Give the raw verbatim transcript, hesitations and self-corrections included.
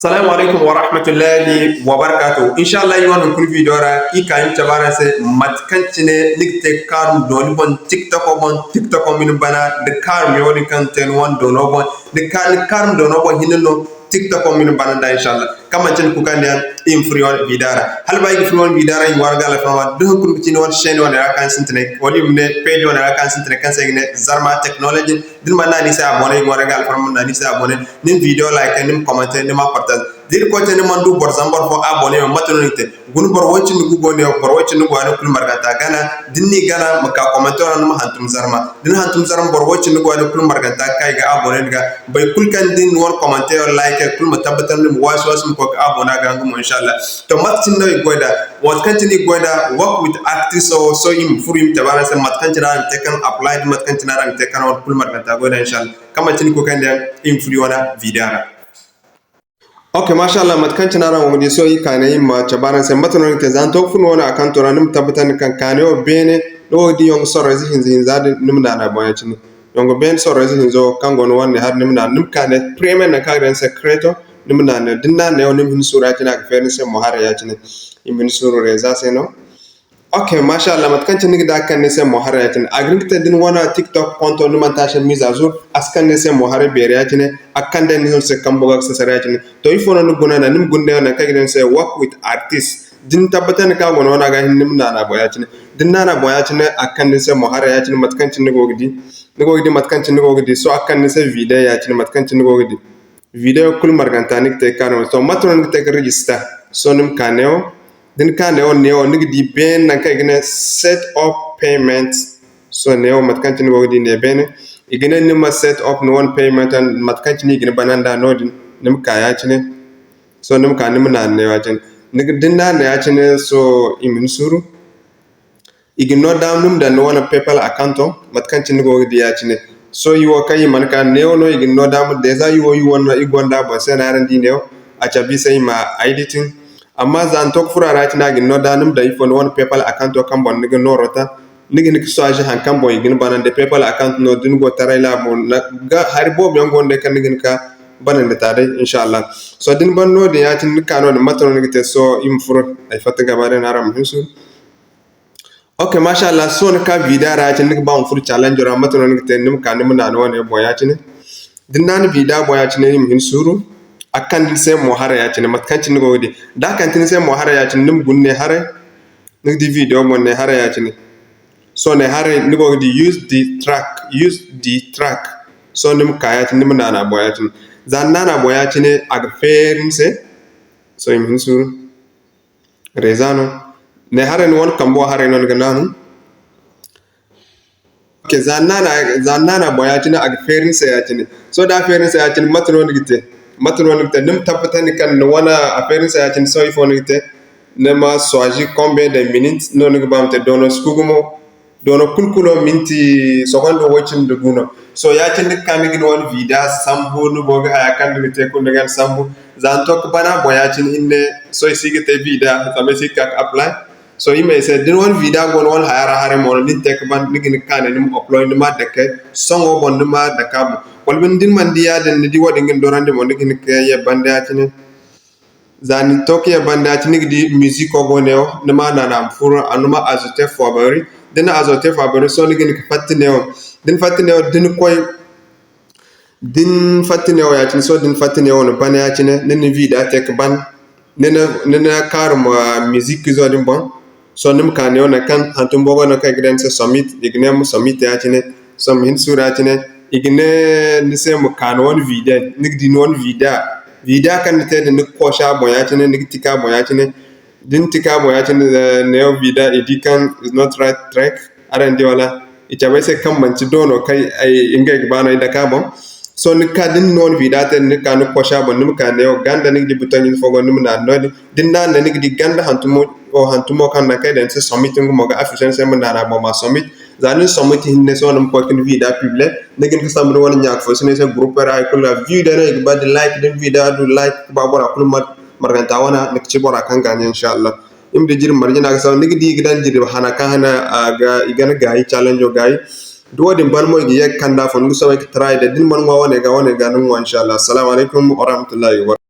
Assalamu alaikum wa rahmatullahi wa barakatuh. Inshallah, i wane hunkuna video ra, i ka i ma cabe araŋ se mate kaŋ cine ni ga te ga kaarum dooni boŋ TikTok boŋ, TikTok ma ni bana da kaarum yaŋ din kaŋ te ni wane doono boŋ. Ni ka-, ni kaarum doono boŋ hinne no TikTok ma ni bana nda, inshallah. Kaŋ manci ni kukandiyaŋ, i ma furo i wane video ra. Hala ba i ga furo i wane video ra, i ŋwaari ga alfarma, da hunkuna ga ci ni wane chaîne wane ra kaŋ sintinay, wala i ma ne page wane ra kaŋ sintinay, kaŋ se i ga ne Zarma Technology. Da ni mana naŋ a ni se abonné, i ŋwaari ga alfarma ma naŋ a ni se abonné. Ni ma video like, ni ma commenter, ni ma partager. Da Irkoy te ni mana du boro zambar fo abonné, mate no ni ga te? Guna boro way cindi gu go ne, boro way cindi gu a ne kulu marganta gana. Da ni n'i gana, ma ka commenter ra, ni ma hantum zarma. Da ni hantum zarma, boro way cindi gu a ne kulu marganta ga ka i ga abonné ni ga. Boro kulu kaŋ da ni wane commenter, like, kulu ma tabbatar ni ma waasi waasi ma koy ga abonné a ga nga mo, inshallah. To, mate cine no i ga goy nd'a? Mate kaŋ cine i ga goy nd'a, work with artists, so, so i ma furo, i ma cabe araŋ se mate kaŋ cine araŋ ga te kaŋ apply, da mate kaŋ cine araŋ ga te kaŋ wane kulu marganta goy nd'a, inshallah. Kaŋ manci ni kukandiyaŋ, i ma furo i wane video ra. Ok, mashallah, mate kaŋ cine araŋ go ga di, sohõ i kaanay i ma cabe araŋ se. Mate no ni ga te? Za ni to ga furo ni wane akanto ra, ni ma tabbatandi kaŋ kaanay wo beene, ni go ga di yongo sorro ize hinza hinza din, ni ma naana boŋ ya-cine. Yongo beene sorro ize hinzo kaŋ go ni wane hari, ni ma naana, ni ma kaanay premier nangu kaŋ a ga daŋ ni se creator, ni ma naana. Da ni naana neewo, ni ma hin suuru ya-cine, a ga feeri ni se mo haray ya-cine. I ma hin suuru reza se no. Ok, mashallah, mate kaŋ cine ni ga di a ga kande ni se mo haray ya-cine. A ga hin ga te da ni wane TikTok konto ni mana te a se mise à jour, a si kande ni se mo haray beeri ya-cine, a ga kande ni se kambo ga sasara ya-cine. To, ifo no ni ga guna nda? Ni ma guna neewo nangu kaŋ i ga ne ni se work with artist. Da ni tabbatandi kaŋ a go ni wane a ga hin, ni ma naana boŋ ya-cine. Da ni naana boŋ ya-cine, a ga kande ni se mo haray ya-cine, mate kaŋ cine ni go ga di. Ni go ga di mate kaŋ cine ni go ga di. Sohõ a ga kande ni se video ya-cine, mate kaŋ cine ni go ga di. Video kulu marganta ni ga te ga ka no. Sohõ mate no ni ga te ga register? Sohõ ni ma ka neewo. Da ni ka neewo, neewo ni ga di beene nangu kaŋ i ga ne set up payment. Sohõ neewo mate kaŋ cine ni go ga di ne beene, i ga ne ni ma set up ni wane payment, mate kaŋ cine i ga ni bana nda noodin, ni ma ka ya-cine. Sohõ ni ma ka, ni ma naana neewo ya-cine. Ni ga, da ni naana ya-cine, sohõ i ma ni suuru. I ga ni no daama ni ma daŋ ni wane PayPal account, mate kaŋ cine ni go ga di ya-cine. Sohõ i wo kaŋ i mana ka neewo no, i ga ni no daama, déjà i wo, i wo no, i gonda boŋ se no araŋ di neewo, a cabe i se i ma editing. Amma za ni to ga furo a ra ya-cine, a ga ni no daama ni ma daŋ ifo ni wane PayPal account kaŋ boŋ ni ga nooro ta. Ni ga hin ga choisir haŋ kaŋ boŋ i ga ni banandi. PayPal account no, da ni go taray laabo, hari boobo yaŋ go no day kaŋ ni ga hin ga banandi ta day, inshallah. Sohõ da ni ban noodin ya-cine, ni ka noodin, mate no ni ga te? Sohõ i ma furo, ay fatta gaba day no araŋ ma hin suuru. Ok, mashallah, sohõ ni ka video ra ya-cine, ni ga ba ma furo challenge ra, mate no ni ga te? Ni ma ka, ni ma naana wane boŋ ya-cine. Da ni naana video boŋ ya-cine, ni ma hin suuru. A ga kande ni se mo haray ya-cine, mate kaŋ cine ni go ga di. Da a kande ni se mo haray ya-cine, ni ma guna ne haray. Ni ga di video boŋ ne haray ya-cine. Sohõ ne haray, ni go ga di use the track, use the track. Sohõ ni ma ka ya-cine, ni ma naana boŋ ya-cine. Za ni naana boŋ ya-cine, a ga feeri ni se. Sohõ i ma hin suuru. Reza no. Ne haray, ni wane kambo haray no ni ga naanu. Ok, za ni naana, za ni naana boŋ ya-cine, a ga feeri ni se ya-cine. Sohõ da a feeri ni se ya-cine, mate no ni ga te? Mate no ni ga te? Ni ma tabbatandi kaŋ ni wane a feeri ni se ya-cine, sohõ ifo ni ga te? Ni ma choisir combien de minutes no ni ga ba ma te. Doono si ku gumo. Doono kulu kulu minti, sokondo way cindi gu no. Sohõ ya-cine ni ga ka ni ga ni wane video sambu, ni go ga haya kaŋ ni ga te kulu ni ga ni sambu. Za ni to ga bana boŋ ya-cine hinne, sohõ ay si ga te video, zama ay si ga ka ga apply. Sohõ i ma ay se, da ni wane video go ni wane haya ra haray mo no, ni na te ga ban, ni ga hin ga ka ne ni ma upload, ni ma dake soŋo boŋ, ni ma dake a boŋ. Wala binde da ni mana di yaadin, ni di wo-din ga ni dorandi mo, ni ga hin ga ye banda ya-cine. Za ni to ga ye banda ya-cine, ni ga di musico go neewo, ni ma naana a ma furo, a ni ma ajouter favori. Da ni ajouter favori, sohõ ni ga hin ga fatta neewo. Da ni fatta neewo, da ni koy, da ni fatta neewo ya-cine, sohõ da ni fatta neewo, ni ban ya-cine, ni na video te ga ban, ni na, ni na kaarum musique izo din boŋ. Sohõ ni ma ka neewo nangu kaŋ hantum boŋo no kaŋ i ga daŋ ni se submit, i ga ne ma submit ya-cine. Sohõ ma hin suuru ya-cine, i ga ne ni se ma ka ni wane video, ni ga di ni wane video. Video kaŋ ni te din, ni ga koosi a boŋ ya-cine, ni ga tiki a boŋ ya-cine. Da ni tiki a boŋ ya-cine, eh, neewo video, i di kaŋ is not right track. Araŋ di wala? I cabe ay se kaŋ manti doono kaŋ ay, ngey ga ba no ay dake a boŋ. Sohõ ni ga ka da ni na ni wane video te, ni ga ka ni ga koosi a boŋ, ni ma ka neewo ganda, ni ga di bouton ize fo go, ni ma naana noodin. Da ni naana, ni ga di ganda hantumo, o hantumo kaŋ nangu kaŋ i daŋ ni se submit, nga mo ga afficher ni se, ni ma naana a boŋ ma submit. Za ni na submit hinne, sohõ ni ma koy ga ni video publier. Ni ga hin ga sambu ni wane ɲa-ka-fo-siney se groupe ra, hay kulu ra. View day no i ga ba, da like, da ni video du like ga ba bora kulu mar-, marganta wane, ni ga ci bora kaŋ ga ɲa, inshallah. I ma di jirbi marje no a ga saba, ni ga di i ga daŋ jirbi hana kaŋ hana a ga, i ga ni gaayi, challenge gaayi. Da wo-din ban mo, i ga ye ga kande afo, ni ga soobay ga try day. Da ni mana ŋwa wane ga, wane ga ni ma ŋwa, inshallah. Assalamu alaikum warahmatullahi wabarakatuh.